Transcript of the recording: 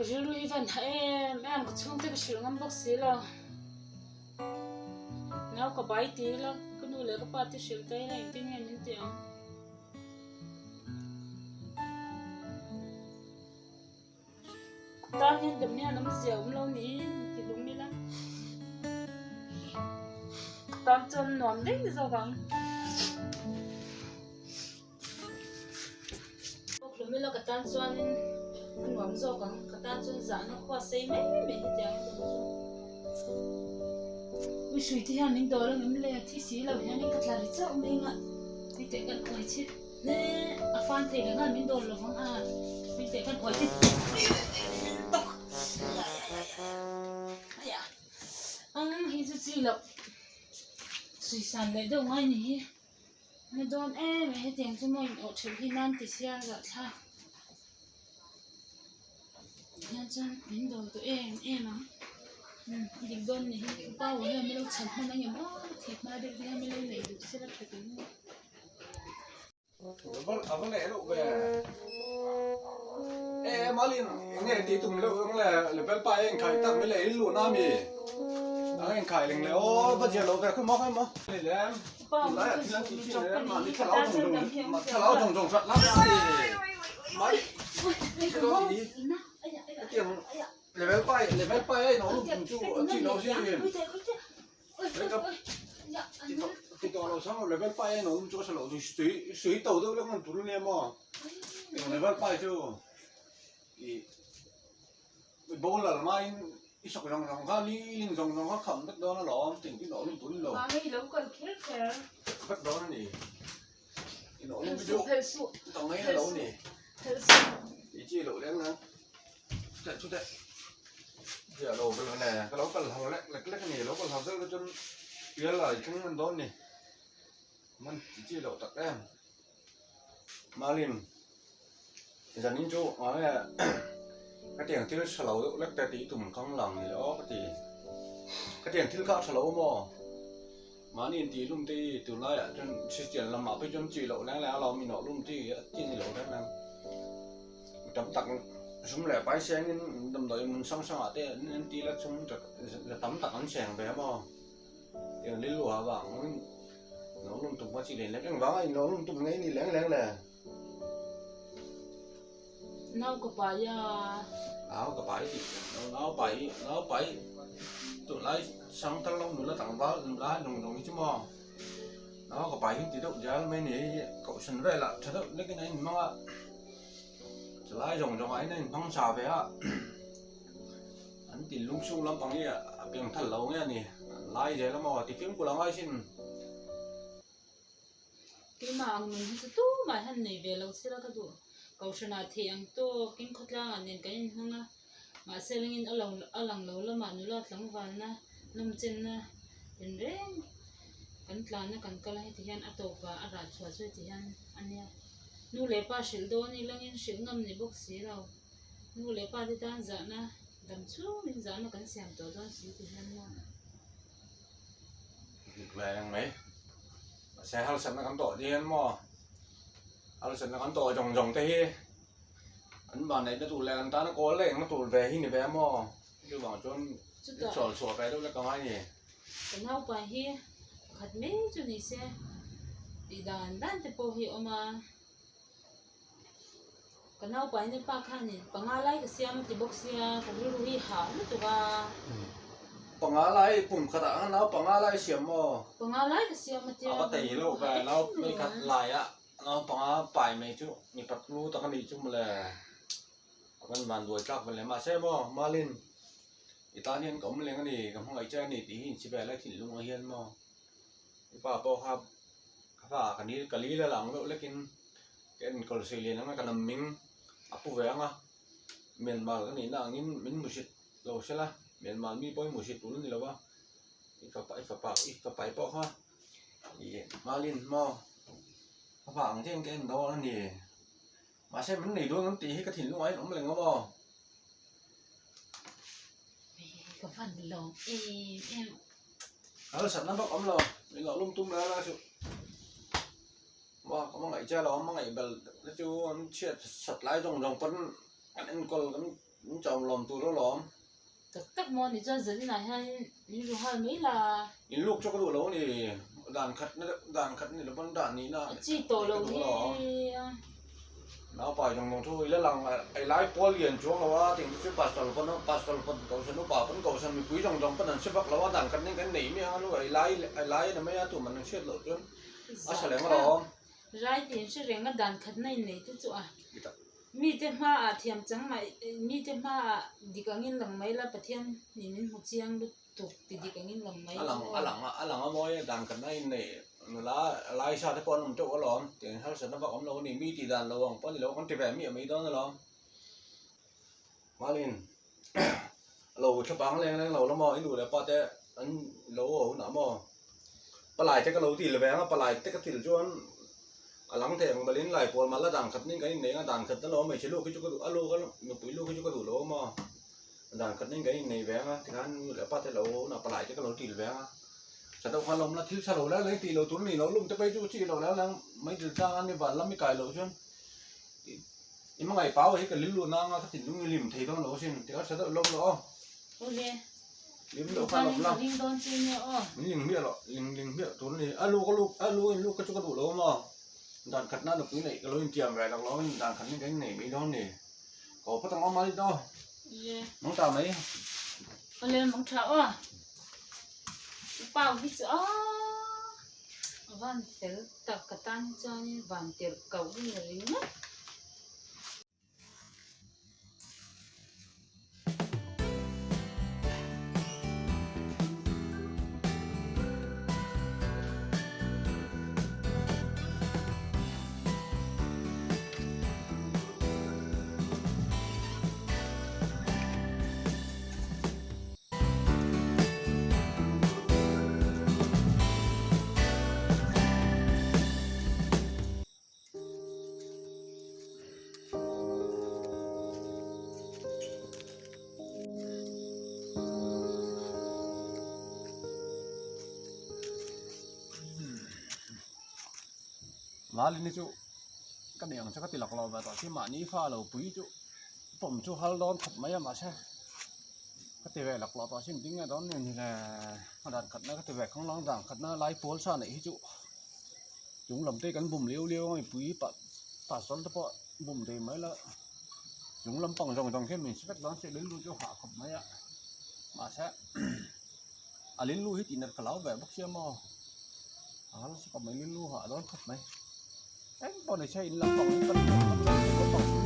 Ka rilru hi van ha em em, ka chhungte ka hrilh ngam bawk si lo. Nau ka bai ti ila, ka nu leh ka pa te hrilh ta ila engtin nge min ti ang? Tan hian dam hian awmzia awm lo niin ti hlum ila tan chuan nuam daih zawk ang. Bawk hlum ila ka tan chuanin a nuam zawk ang ka tan chuan zahna khua sei mai mai hetiang a dawm chu. Ui hrui te hian min dawl ang em le thi si lo hianin ka tla ri chauh mai ang a hei kan uai chhit. Nge a fan thei leh nghal min dawl lo vang a, hei teh kan uai te tawk ang hi chu chi loh suisan leh deuh ngai ni hi na dawn em em hetiang chu maw in awh thelh hi nan ti sia zahthlak hian chuan min dawl tawh em em ang umm a dik dawn ni hi pa ua hian min lo chhan hman ang em aw thih hma deuh te hian min lo neih duh sela tha tur maw. Ava leh loh ve. E Malin enge tih tum loh ang le level pa e inkhai tak mai le in luh na mi ang inkhai leng le aw va zia lo ve khawi maw khawi maw ni lem tunlai ah thil an tih thin le mahni thlarau zawng zawng thlarau zawng zawng hrat lam a ni mai hetiang level pa level pa e in awm tum chu a chi lo si Ti tawh lo sang level pai a inawm chu ka hre lo tui sui to deuh lek man tur ania maw eng level pai chu ih bowler ngaiin i sak zawng zawng kha ni ling zawng zawng kha kham vek dawn alawm ting tin awm tur ni lo vek dawn a ni inawm chu ka ngaina lo a ni tih chi loh leng ang. Chuteh chuteh ziah lo vel nge ka lo kal ho lek lek lek a ni lo kal ho deuh te chuan pial a thleng hman dawn ni man chi chi loh tak em Malin zanin chu nge ka tiang thil tha lo deuh lek te tih tum kang lang ni le aw ka ti ka tiang thil kha a tha lo maw mahni intih lum te hi tunlaiah chuan Christian lamah phei chuan chi loh leng leng a lo awm inawh lum chi a chi ni lo reng reng. Tam tak sum leh pai sengin damdawi hmun hrang hrangah te an ti la sum za tam tak an seng ve a maw tiang rilru ah vangin lo lum tum kha chi leh lek engvanga in lo lum tum ngei ni leng leng le. Nau ka pai a. Nau ka pai tih nau pai nau pai tunlai sang thar lo nula tlangval nula nung nung hi chu maw. Nau ka pai hi ti deuh dial mai ni hei kohhran velah tha deuh lekin a inhmang a chalai zawng zawng ah hian a inhmang sa ve a an tin lung chhung lampang hi a piang thal lo nge a ni lai zel a maw ti fimkhur ang ai sin. Keimah ang nun hi chu tumah hian nei ve lo sela ka duh kohhran ah theih ang tawkin khawtlang ah nen kan inhmang a mahse lengin a lo a lang lo lamah nula tlangvalna nawmchenna tinreng kan tlanna kan kal a heti hian a tawp ah a rah chhuah chu heti hian a nia nu leh pa hrilh dawn i langin hrilh ngam ni bawk si lo nu leh pa te tan zahna dam chhungin zahna kan siam tawh dawn si ti hian maw. Dik ve reng mai mahse harsatna kan tawh hian maw harsatna kan tawh zawng zawng te hi an vanneihna tur leh an tana kawl leh engna tur ve hi ni ve a maw chuvang chuan chawlh chhuah ve deuh lek a ngai a ni. Ka naupang hi pakhat mai chu ni se tih dan dan te pawh hi a awm a ka naupang hi pa khanin panga lai ka siam a ti bawk sia ka rilru hi hah lutuk a. Panga lai kum khatah khan nau panga lai siam maw? Panga lai ka siam a tia. A va tei lo ve nau khat laiah. Naupanga pai mai chu mipa tlu tak a nih chu mawle a van van duai tlak vel leh mahse maw Malin i tan hian ka awm leng a ni ka hmangaih che a ni tih hi inchhi vel a thinlung ah hian maw i pa pawh kha ka fa ah ka ni ka li la lang deuh lekin ka enkawl sei lian ang a ka namming a pu ve ang a Myanmar ka nihna angin min hmusit lo sela Myanmar mi pawh hi hmusit tur a ni lo va i fapa i fapa i fapa pawh kha. Ih Malin maw ka vah ang chiah in ka en dawn a ni mahse min nei dawn ang tih hi ka thinlung ah hian awm leng a maw. Ka van lawm em em. Harsatna bak awm lo min lo lum tum reng a chu maw ka hmangaih che alawm hmangaih bel te chu an chhiat sat lai zawng zawng pawn kan enkawl kan. Min chawm lawm tur alawm. Tak tak maw ni chuan zaninah hian min ru hal mai la. In luk chu ka duh lo a ni. Dan khat na dan khat ni lo pawn dan nihna A chi tawh lo hi a. Naupai zawng zawng chu i la lang ei lai pawl lian chuang lo a ting te chu pastor pawn pastor pawn kohhran upa pawn kohhran mipui zawng zawng pawn an hre vak lo a dan khat nen kan nei miah ang a nu ei lai ei lai a ni mai a tuman an hriat loh chuan a hre lem alawm. Rai tih an hre reng a dan khat na in nei te chu a. Mite hmaah thiam chang mai, mite hmaah dik angin lang mai la, Pathian nih min hmu chiang lutuk ti dik angin lang mai la aw. A lang a lang a mawi a, dan khatna in nei nula lai sa te pawh an awm teuh alawm, tiang harsatna vak awm lo a ni, mi tih dan lo ang pawh a ni lo, kan ti ve miah mai dawn alawm. Hmalin lo thlapang leng leng lo la maw, i nu leh pa te an lo aw hunah maw, palai te ka lo til ve ang a, palai te ka til chuan a lang thei ang balin lai pawl mah la dan khat nen kan innei ang a, dan khat na lo hmeichhe luk hi chu ka duh a luk a nupui luk hi chu ka duh lo a maw, dan khat nen kan innei ve ang a tikhan nu leh pa te lo aw hunah palai te ka lo til ve ang a, sa deuh khan lo awm la thil tha lo leng leng tih loh tur a ni lo, lum te phei chu chi lo leng leng mai dil tlang a ni van lam i kai loh chuan. I hmangaih pau hi ka lil luhna anga ka thinlung i lim thei dawn lo asin tih a tha deuh lawm loh aw. Ule. Lim loh kha lawm la. Ka ring dawn che nia aw. Min ling hmiah loh, ling ling hmiah tur a ni. A lu ka lu a lu in lu ka chu ka duh lo a maw. Dan khatna nupui neih ka lo intiam ve lak lo in dan khatna ka innei mai dawn ni. Ka aw phawt ang aw Malit aw. Ule. Mangtha mai. Ule mangtha aw. Pau hi chu aw. A van fel tak ka tan hi chuanin van tirh koh hi ni ringawt. Malini chu ka nei ang che ka ti lak lo ve tawh si mahni fa lo pui chu pawm chu hal dawn khawp mai a mahse Ka ti ve lak lawh tawh sin ding nge dawn ni le a dan khatna ka ti ve khang lang dan khatna lai pawl sa neih hi chu chung lam te kan bum liau liau a mipui pah pastor te pawh bum thei mai la chung lampang zawng zawng hian min si vek dawn si rilru chu hah khawp mai a mahse a rilru hi tih nat ka lo ve bawk sia maw a harsa khawp mai rilru hah dawn khawp mai engpawh ni se in lampang hi kan.